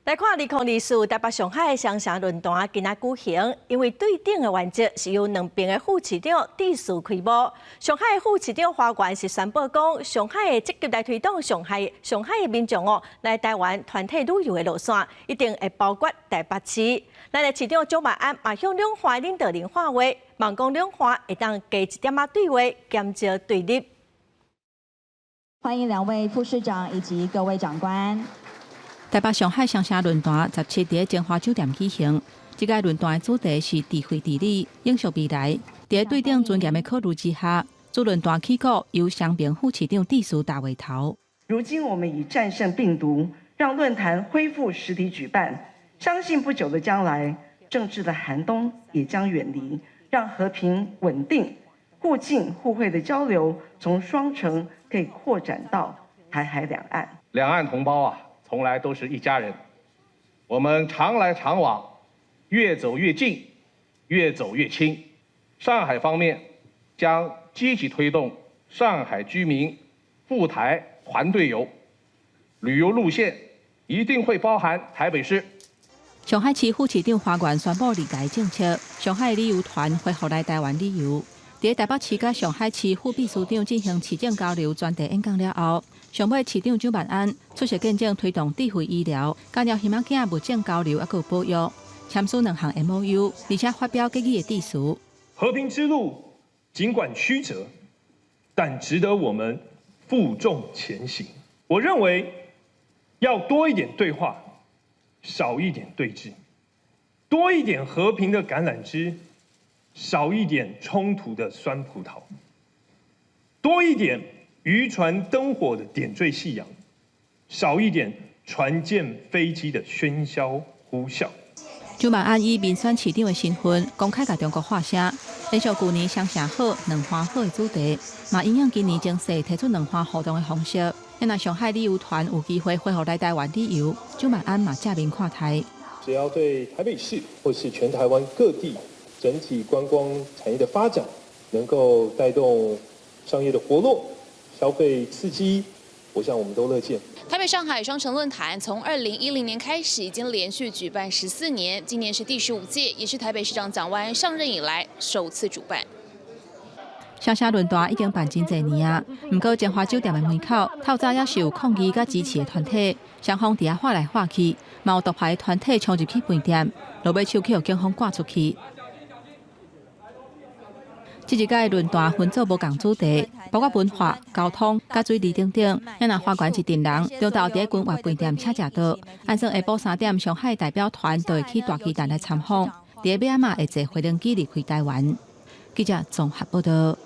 來看2024台北上海雙城論壇今仔舉行，因為對等的原則是由兩邊的副市長致辭開幕。上海副市長華源是宣布講，上海會積極來推動上海上海的民眾哦來台灣團體旅遊的路線，一定會包括台北市。咱的市長蔣萬安嘛向兩岸領導人喊話，望講兩岸會當加一點仔對話，減少對立。歡迎兩位副市長以及各位長官。台北上海雙城論壇17佇晶華酒店舉行。這屆論壇的主題是智慧治理，永續未來。佇對等尊嚴的考慮之下，主論壇起鼓由雙明副市長致辭大話頭。如今我們已戰勝病毒，讓論壇恢復實體舉辦，相信不久的將來，政治的寒冬也將遠離，讓和平穩定、互敬互惠的交流從雙城可以擴展到台海兩岸。兩岸同胞啊，從來都是一家人，我們常來常往，越走越近，越走越親。上海方面將積極推動上海居民赴台團隊遊，旅遊路線一定會包含台北市。上海市副市長華源宣布二孩政策，上海旅遊團恢復來台灣旅遊。佇台北市佮上海市副秘書長進行市政交流專題演講了後，上尾市長蔣萬安出席見證推動智慧醫療、加入耳仔鏡物種交流，猶閣保育，簽署兩項 MOU，而且發表結語的致辭。和平之路儘管曲折，但值得我們負重前行。我認為要多一點對話，少一點對峙，多一點和平的橄欖枝，少一點衝突的酸葡萄，多一點漁船燈火的點綴夕陽，少一點船艦飛機的喧囂呼嘯。蔣萬安以民選市長的身份公開共中國喊聲，延續舊年雙城好、兩岸好的主題，嘛因應今年情勢提出兩岸互動的方式。若上海旅遊團有機會恢復來台灣旅遊，蔣萬安嘛正面看待。只要對台北市或是全台灣各地整體觀光產業的發展，能夠帶動商業的活絡、消費刺激，我想我們都樂見。台北上海雙城論壇從2010年開始，已經連續舉辦14年，今年是第15屆，也是台北市長蔣萬安上任以來首次主辦。雙城論壇已經辦真濟年啊，毋過晶華酒店的門口透早猶是有抗議佮支持的團體，雙方佇遐喊來喊去，嘛有獨派團體衝入去飯店，落尾手去予警方趕出去。這一屆論壇分做無仝主題，包括文化、交通、佮水利等等。若華源一陣人，中晝佇君悅飯店請食桌，按算下晡3點，上海代表團就會去大巨蛋來參訪，佇尾仔嘛會坐飛行機離開台灣。記者綜合報道。